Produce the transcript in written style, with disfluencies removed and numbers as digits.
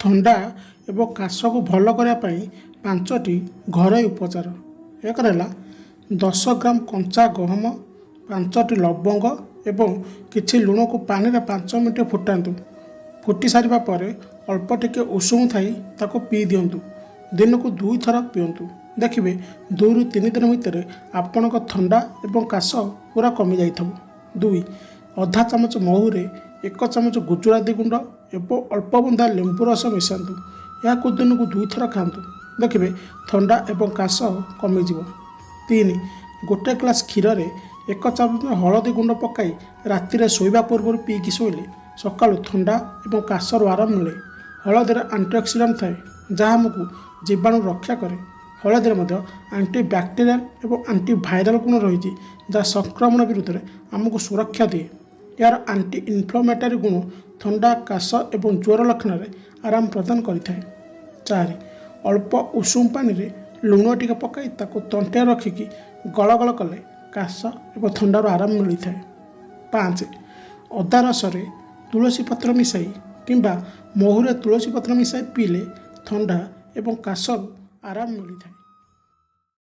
ଥଣ୍ଡା ଏବଂ କାଶକୁ ଭଲ କରିବା ପାଇଁ ପାଞ୍ଚଟି ଘରୋଇ ଉପଚାର। ଏକରେ ହେଲା 10 ଗ୍ରାମ କଞ୍ଚା ଗହମ, ପାଞ୍ଚଟି ଲବଙ୍ଗ ଏବଂ କିଛି ଲୁଣକୁ ପାଣିରେ 5 ମିନିଟ୍ ଫୁଟାନ୍ତୁ। ଫୁଟି ସାରିବା ପରେ ଅଳ୍ପ ଟିକେ ଉଷୁମ ଥାଇ ତାକୁ ପିଇ ଦିଅନ୍ତୁ। ଦିନକୁ ଦୁଇଥର ପିଅନ୍ତୁ। ଦେଖିବେ, 2ରୁ 3 ଦିନ ଭିତରେ ଆପଣଙ୍କ ଥଣ୍ଡା ଏବଂ କାଶ ପୁରା କମିଯାଇଥିବ। 2, ଅଧା ଚାମଚ ମହୁରେ 1 ଚାମଚ ଗୁଜୁରାତି ଗୁଣ୍ଡ ଏବଂ ଅଳ୍ପ ବୁନ୍ଦା ଲେମ୍ବୁ ରସ ମିଶାନ୍ତୁ। ଏହାକୁ ଦିନକୁ ଦୁଇଥର ଖାଆନ୍ତୁ। ଦେଖିବେ, ଥଣ୍ଡା ଏବଂ କାଶ କମିଯିବ। 3, ଗୋଟେ ଗ୍ଲାସ୍ କ୍ଷୀରରେ 1 ଚାମଚ ହଳଦୀ ଗୁଣ୍ଡ ପକାଇ ରାତିରେ ଶୋଇବା ପୂର୍ବରୁ ପିଇକି ଶୋଇଲେ ସକାଳୁ ଥଣ୍ଡା ଏବଂ କାଶରୁ ଆରାମ ମିଳେ। ହଳଦୀରେ ଆଣ୍ଟିଅକ୍ସିଡାଣ୍ଟ ଥାଏ, ଯାହା ଆମକୁ ଜୀବାଣୁ ରକ୍ଷା କରେ। ହଳଦୀରେ ମଧ୍ୟ ଆଣ୍ଟିବ୍ୟାକ୍ଟେରିଆଲ ଏବଂ ଆଣ୍ଟିଭାଇରାଲ ଗୁଣ ରହିଛି, ଯାହା ସଂକ୍ରମଣ ବିରୁଦ୍ଧରେ ଆମକୁ ସୁରକ୍ଷା ଦିଏ। ଏହାର ଆଣ୍ଟି ଇନଫ୍ଲାମେଟରୀ ଗୁଣ ଥଣ୍ଡା, କାଶ ଏବଂ ଜ୍ୱର ଲକ୍ଷଣରେ ଆରାମ ପ୍ରଦାନ କରିଥାଏ। 4, ଅଳ୍ପ ଉଷୁମ ପାଣିରେ ଲୁଣ ଟିକେ ପକାଇ ତାକୁ ତଣ୍ଟିରେ ରଖିକି ଗଳ ଗଳ କଲେ କାଶ ଏବଂ ଥଣ୍ଡାରୁ ଆରାମ ମିଳିଥାଏ। 5, ଅଦା ରସରେ ତୁଳସୀ ପତ୍ର ମିଶାଇ କିମ୍ବା ମହୁରେ ତୁଳସୀ ପତ୍ର ମିଶାଇ ପିଇଲେ ଥଣ୍ଡା ଏବଂ କାଶରୁ ଆରାମ ମିଳିଥାଏ।